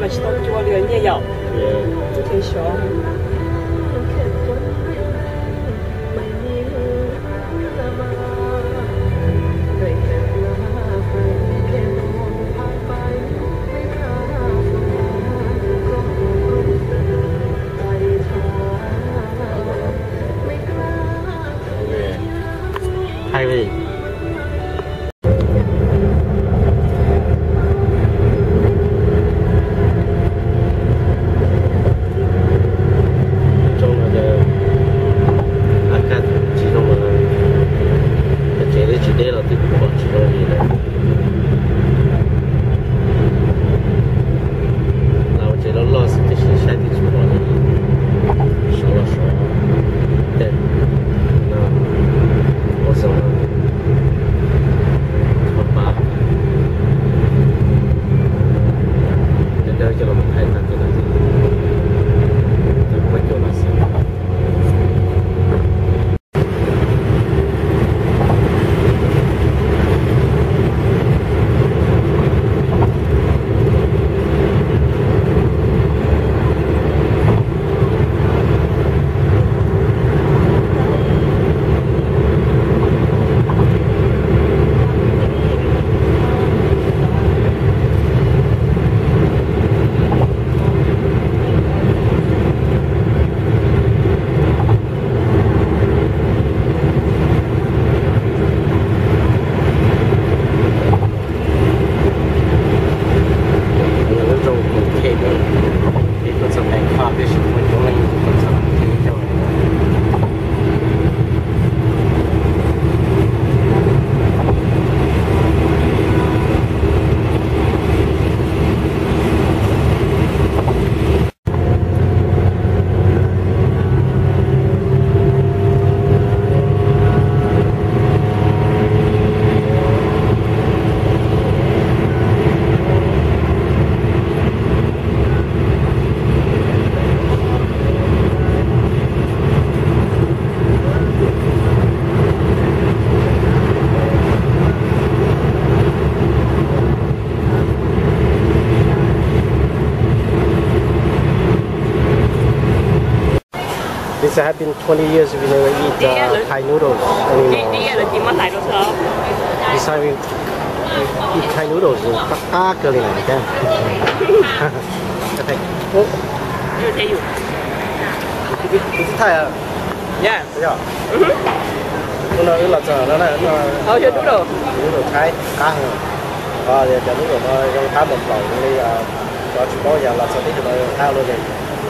Mas tsis tau cua li nyiaj yom. Ub, ces xyov. Hais li. Tsoom no ces a kaj tsis zoo lawm, tsev twb tsis deb los twb pom tsis zoo li lawm. Los ua tsev loj loj xwb tiam sis saib twb tsis pom li. Sov los sov tej no, ua xwb. Pab pab dawb dawb coj los mus thaiv tag tej no, twb muab cua los xwb. Lub rooj kum khe, peb tuaj txog Bangkok tab sis muaj coob leej tus tuaj txog kum khe coj. This has been twenty years we never eat uh, Thai noodles anymore. This time we eat Thai noodles, qab qab kawg li lawm thiab. Thai a? Yeah. Hnub no wb los txog no na, noodles Thai qab heev. Cov noodles no zoo qab npaum npaum li cov tsis paub yog los txog teb chaws no zoo qab luaj li.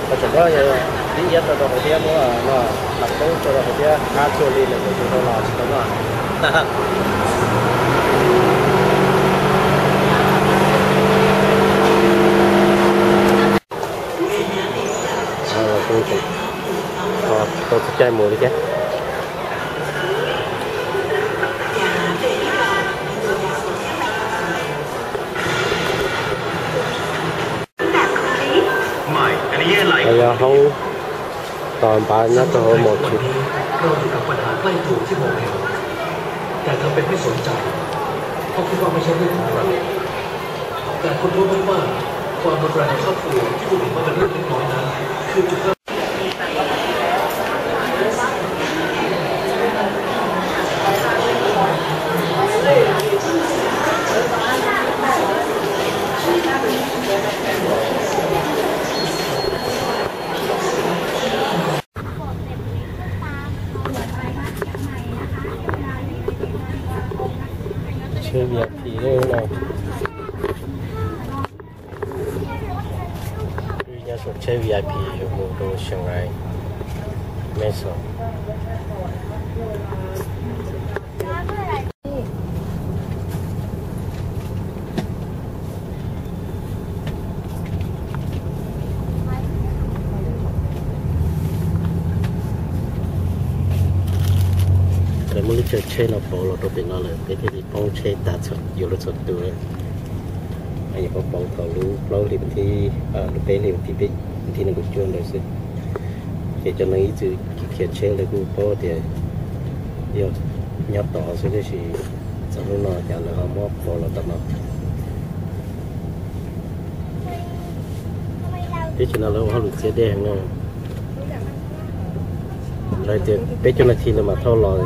Cov tsis paub yog tib iab rau rau hauv thiab muab no hlais koob rau rau hauv thiab qab cuag li lawm tus zoo los tsis tau noj. Tau txoj cai mus li thiab. Yog hoob tos npav nyob rau hauv mom tsis. แต่ทำเป็นไม่สนใจ เพราะคิดว่าไม่ใช่เรื่องของเรา แต่คุณรู้ไหมว่าความรุนแรงในครอบครัวที่คุณเห็นว่าเป็นเรื่องเล็กน้อยนั้น คือจุดเริ่ม Tsheb V I P no. Nyob saum tsheb V I P yuav mus rau Chiang Rai Metro. Lawv muab lub chaw tsheb no pauv los rau pem no lawm, peb thiaj li poob tsheb tas yuav luag txhua tus. Yuav pauv pauv thaum lub plaub hli, lub peb hli, thib nees nkaum cuaj ntawd xwb. Ces cov neeg ib txwm khiav tsheb lawv kuj paub tias yog nyob tod xwb, tiam sis txog hnub no cas lawv ho muab pauv los tom no. Teb chaws no lawv ua hauj lwm txias dej heev na. Lawv tias peb caug nas this lawv mam thauj los,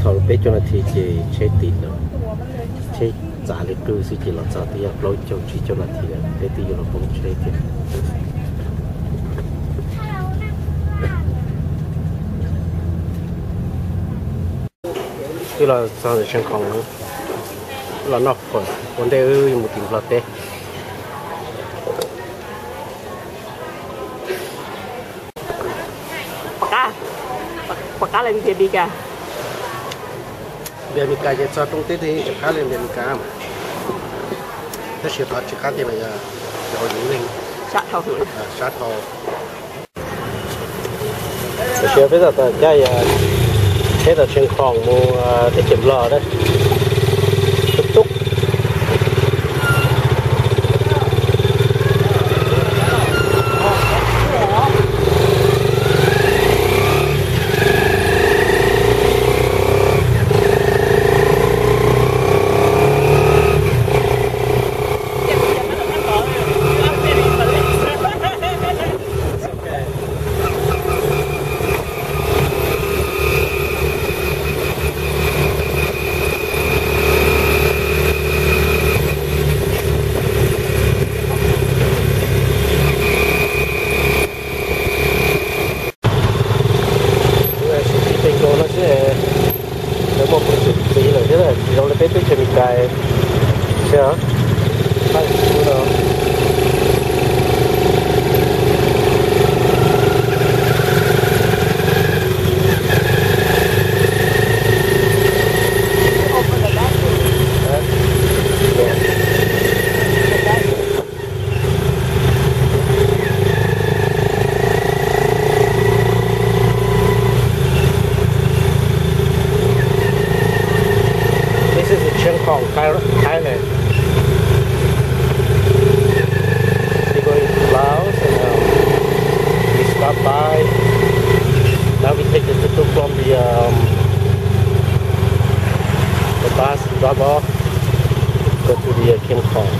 thaum peb caug nas this ces tsheb tiv lawm, tsheb txav li qwj xwb ces los txog twb yog plaub caug tsib caug nas this lawm peb twb yuav los poob tsheb thiab. Twb los txog ntawm Tsheej Khoom, los noj fawm ua ntej wb yuav mus tim Nplog teb. Pom qab, pom qab li ntiag Meskas. Ntiag Meskas ces txog rooj teb twg yeej tseem qab li ntiag Meskas, tab sis qhov tsis qab tiag los yog cov hauv yus leej sab dhau. Tam sim peb tab tom caij tsheb tom Tsheej Khoom mus teb chaws Nplog na. Tub tub. Siv txiv pes nkaus no xwb, lawv muaj peev xwm txiv lawm thiab, tsis zoo li peb teb chaws Meskas thiab. This is the Cheung Kong Thai-, Thailand. They go into Laos and, um, we stop by. Now we take the tuk-tuk from the, um, the bus drop off, go to the, uh, Cheung Kong.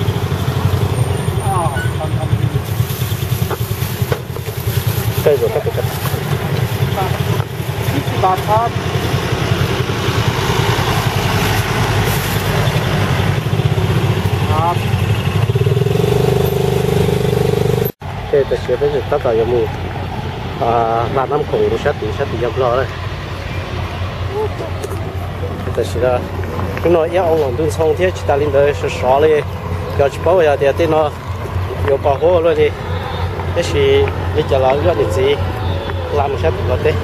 Kawg zaum kab pes kab. Ces tam sim peb tab tom yuav mus hla Nab Khoom mus sab tid, sab tid yog Nplog lawm. Tam sim no hnub no ib oo los ntuj ntxhoo thiab tsis tas li ntawd sov sov li, yog tsis paub yog tias tej no yuav pos huab ua luaj li, tab sis li cas los wb ob niam txiv hla mus sab tim Nplog teb.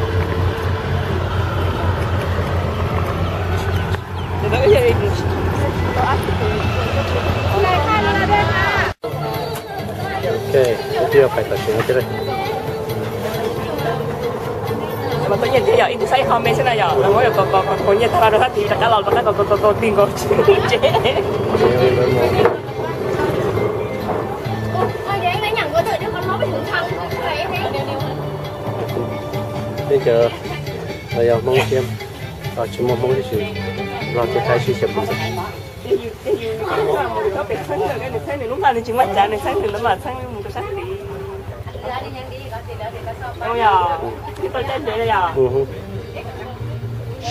Ok, kuv twb yuav pais tam sim no thiab. Mas tau nyiaj thiab yog ib tug xab ib qho me xwb na yom, los muab kom kom kom nyiaj tag los rau sab tid rov qab los rov qab kom kom kom kom tig nkaus tsis tsev. Tej cov no yog Hmoob thiab, tsis muaj Hmoob tab sis Nplog thiab Thaib sib xyaw pus ntxiv.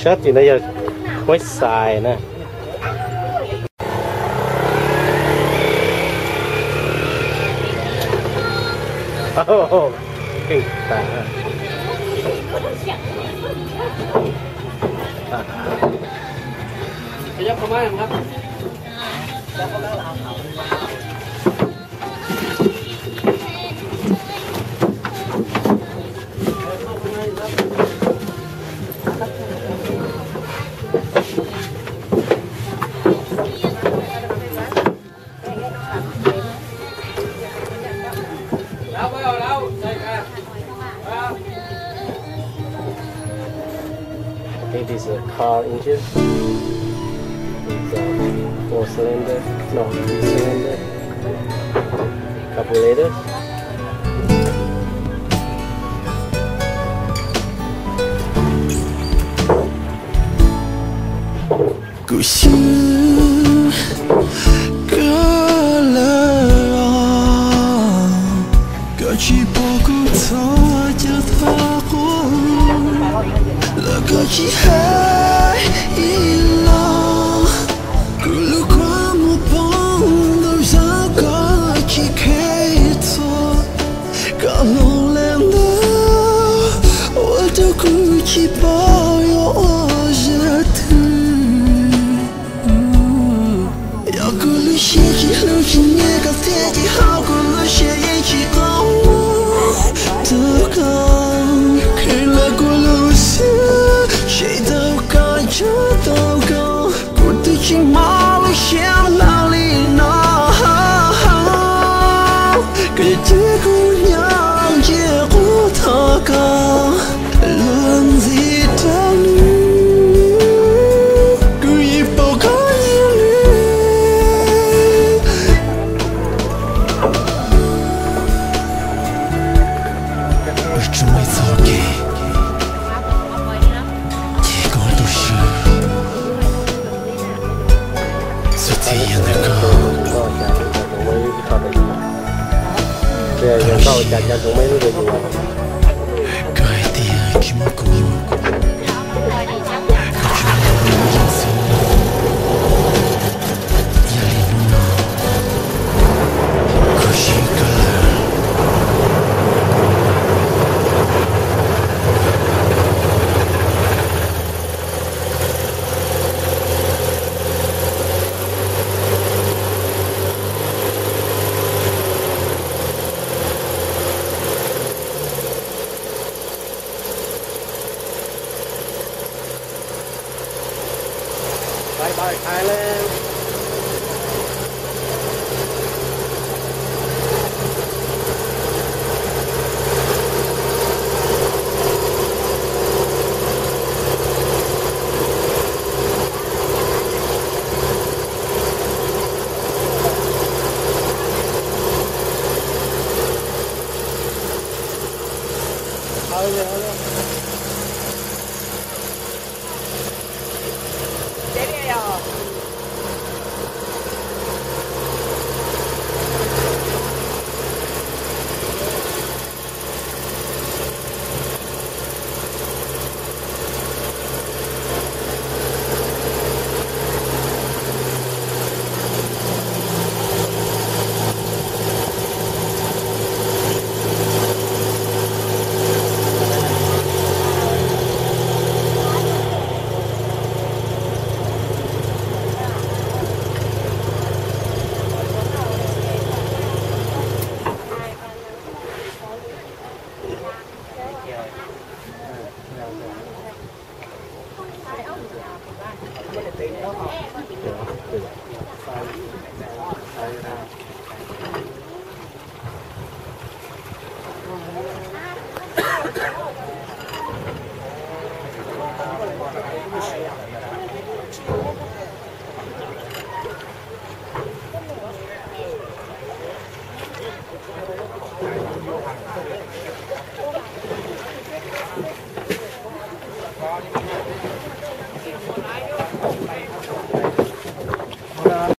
Sab tim no yog West Side na. Keej tas. I think this is a car engine. It's a four cylinder, no, three cylinder. Carburetor. Kuv swb koj lawm os, koj Tsis pom kuv txhob cia tau quaj, los koj tsis hais ib los. Kuv lub kua muag poob ntau zog koj tsis kheev txog. Koj hloov li ntawd ua rau kuv tsis paub yuav ua zaj twg. Yog kuv lub siab tsis hlub tsis nyiam koj thiab ces hauv kuv lub siab yeej tsis qab mus rau koj. Qhia los kuv lub siab tsis tau koj, tsis tau koj, kuv twb tsis mob lub siab lawm li no. Koj cia kuv nyob ntsia quaj thov koj luag ntxiv rau nws, kuv yeej paub koj nyiam nws. Tsis muaj ib txoj kev, ces koj tu siab, xwb txheej yog ntawm koj. Koj hais tias tsis muaj kuv, koj tsuas yog kuv ib leeg xwb. Yog li hnub no kuv sib kawg lawm. Bye bye Thailand.